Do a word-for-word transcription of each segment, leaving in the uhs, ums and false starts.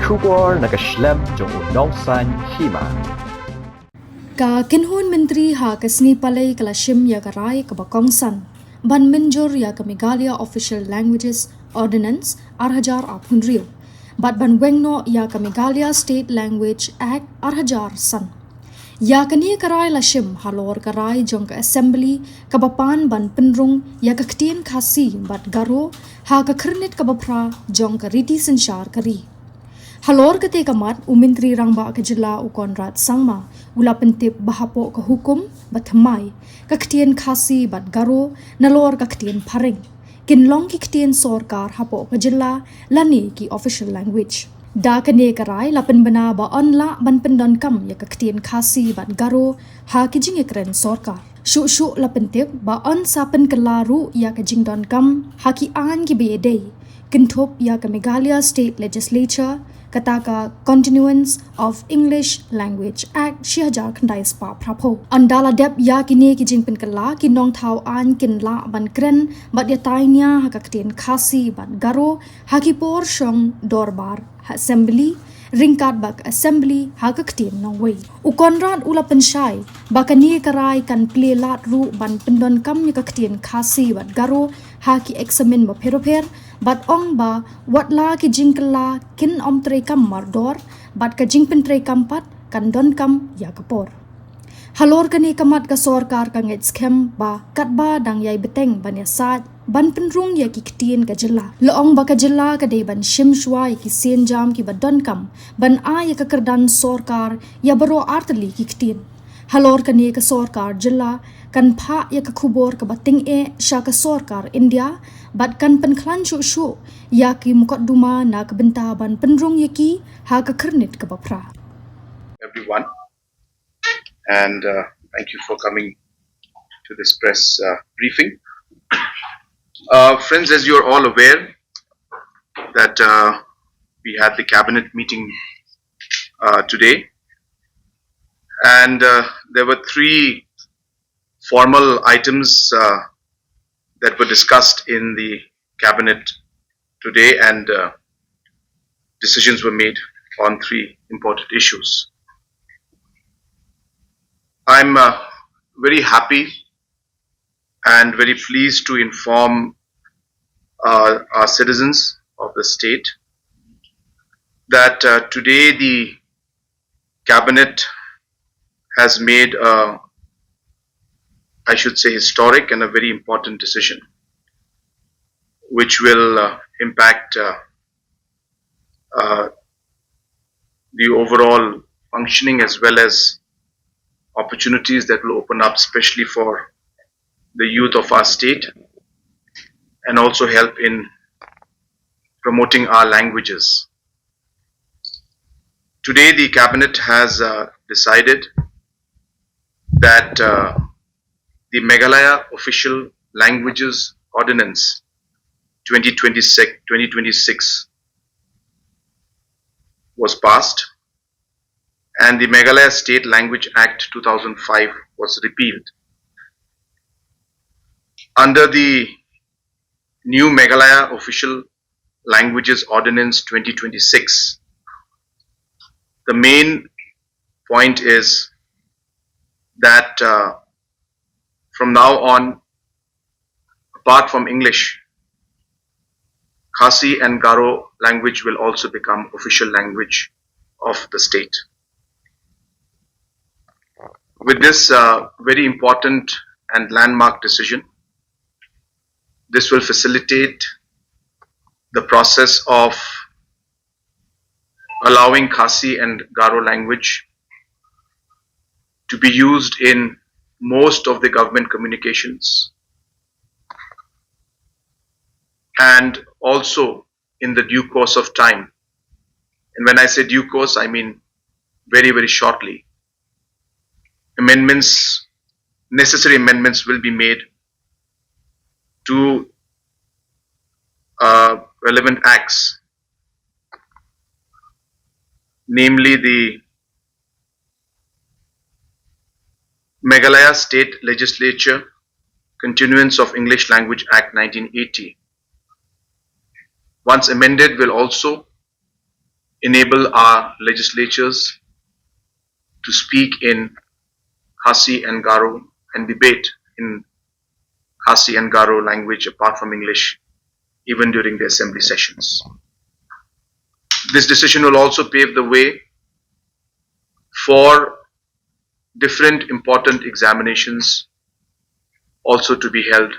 Khubor na ka shlem jong u nongsan hima. Ka kynhun myntri ha ka sngi Palei ka la shim ïa ka rai kaba kongsan ban mynjur ïa ka Meghalaya Official Languages Ordinance ar hajar arphew hynriew bad ban weng noh ïa ka Meghalaya State Language Act ar hajar san. Ïa kane ka rai la shim halor ka rai jong ka Assembly kaba pan ban pynrung ïa ka ktien Khasi bad Garo ha ka khyrnit kaba phra jong ka riti synshar ka ri. Halor kata ka mat, u Myntri Rangbah ka Jylla u Conrad Sangma u la pyntip ba hapoh ka hukum ba thymmai, ka ktien Khasi bad Garo nalor ka ktien phareng kin long ki ktien sorkar hapoh ka jylla lane ki official language. Da kane ka rai la pynbna ba yn lah ban pyndonkam ïa ka ktien Khasi bad Garo ha ki jingïakren sorkar. Shuh shuh la pyntip ba yn sa pynkylla ruh ïa ka jingdonkam ha ki aiñ kiba ïadei, kynthup ïa ka Meghalaya State Legislature, kata ka Continuance of English Language Act shi hajar khyndai spah phraphew. Ynda la dep ïa kine ki jingpynkylla, ki nongthaw aiñ kin lah ban kren bad ïatai nia ha ka ktien Khasi bad Garo ha ki por shong dorbar ha Assembly ryngkat bad ka Assembly ha ka ktien nongwei. U Conrad u la pynshai ba kane ka rai kan plie lad ruh ban pyndonkam ïa ka ktien Khasi bad Garo ha ki eksamin bapher bapher, bad ong ba wat la ki jingkylla kin ym treikam mardor, bad ka jingpyntreikam pat kan donkam ïa ka por. Halor kane ka mat ka sorkar ka ngeit skhem ba katba dang ïai bteng ban ïasaid ban pynrung ïa ki ktien ka jylla, la ong ba ka jylla ka dei ban shim shuwa ïa ki sienjam kiba donkam ban ai ïa ka kyrdan sorkar ïa baroh artylli ki ktien. Halor kane ka sorkar jylla kan phah ïa ka khubor kaba tyngeh sha ka sorkar India bad kan pynkhlaiñ shuh shuh ïa ki mukotduma na ka bynta ban pynrung ïa ki ha ka khyrnit kaba phra. Everyone, and uh, thank you for coming to this press uh, briefing. Uh, friends, as you are all aware, that uh, we had the cabinet meeting uh, today, and uh, there were three formal items uh, that were discussed in the cabinet today, and uh, decisions were made on three important issues. I'm uh, very happy and very pleased to inform uh, our citizens of the state that uh, today the cabinet has made, uh, I should say, historic and a very important decision, which will uh, impact uh, uh, the overall functioning as well as opportunities that will open up, especially for the youth of our state, and also help in promoting our languages. Today, the cabinet has uh, decided that uh, the Meghalaya Official Languages Ordinance twenty twenty-six, twenty twenty-six was passed, and the Meghalaya State Language Act two thousand five was repealed. Under the new Meghalaya Official Languages Ordinance twenty twenty-six, the main point is that uh, from now on, apart from English, Khasi and Garo language will also become official language of the state. With this uh, very important and landmark decision, this will facilitate the process of allowing Khasi and Garo language to be used in most of the government communications and also in the due course of time. And when I say due course, I mean very, very shortly. Amendments, necessary amendments will be made to uh, relevant acts, namely the Meghalaya State Legislature Continuance of English Language Act nineteen eighty. Once amended, will also enable our legislatures to speak in Khasi and Garo and debate in Khasi and Garo language apart from English, even during the assembly sessions. This decision will also pave the way for different important examinations also to be held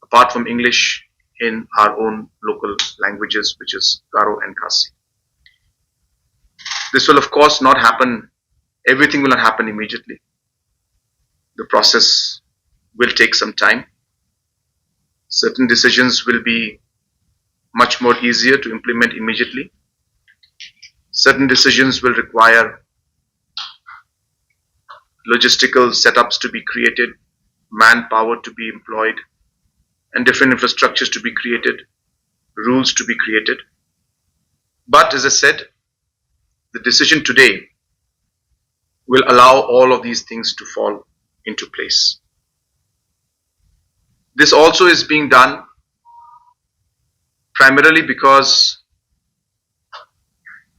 apart from English in our own local languages, which is Garo and Khasi. This will, of course, not happen, everything will not happen immediately. The process will take some time. Certain decisions will be much more easier to implement immediately. Certain decisions will require logistical setups to be created, manpower to be employed, and different infrastructures to be created, rules to be created. But as I said, the decision today will allow all of these things to fall into place. This also is being done primarily because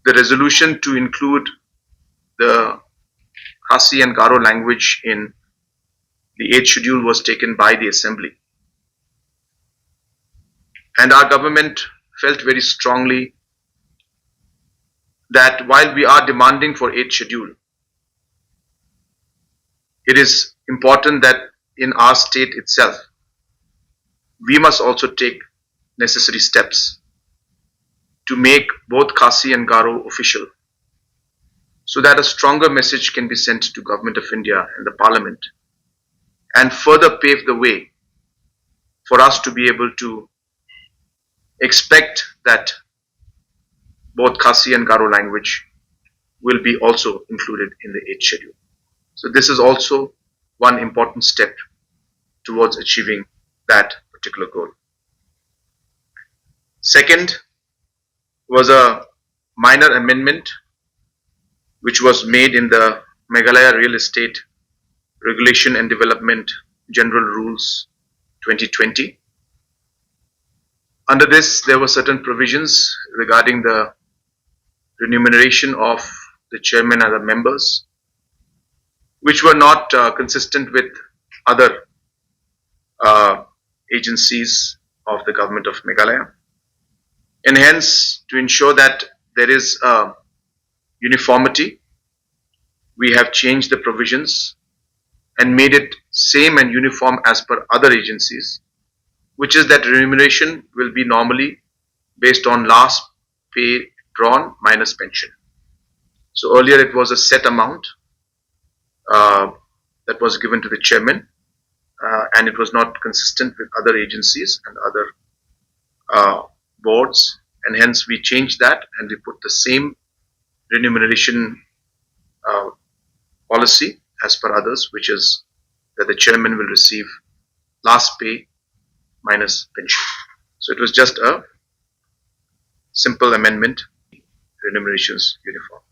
the resolution to include the Khasi and Garo language in the eighth schedule was taken by the assembly. And our government felt very strongly that while we are demanding for eighth schedule, it is important that in our state itself, we must also take necessary steps to make both Khasi and Garo official, so that a stronger message can be sent to Government of India and the Parliament, and further pave the way for us to be able to expect that both Khasi and Garo language will be also included in the eighth schedule. So this is also one important step towards achieving that particular goal. Second was a minor amendment which was made in the Meghalaya Real Estate Regulation and Development General Rules twenty twenty. Under this, there were certain provisions regarding the remuneration of the chairman and the members, which were not uh, consistent with other uh, agencies of the government of Meghalaya. And hence, to ensure that there is a uniformity, we have changed the provisions and made it same and uniform as per other agencies, which is that remuneration will be normally based on last pay drawn minus pension. So earlier it was a set amount uh, that was given to the chairman, uh, and it was not consistent with other agencies and other uh, boards, and hence we changed that and we put the same remuneration uh, policy as per others, which is that the chairman will receive last pay minus pension. So it was just a simple amendment, remunerations uniform.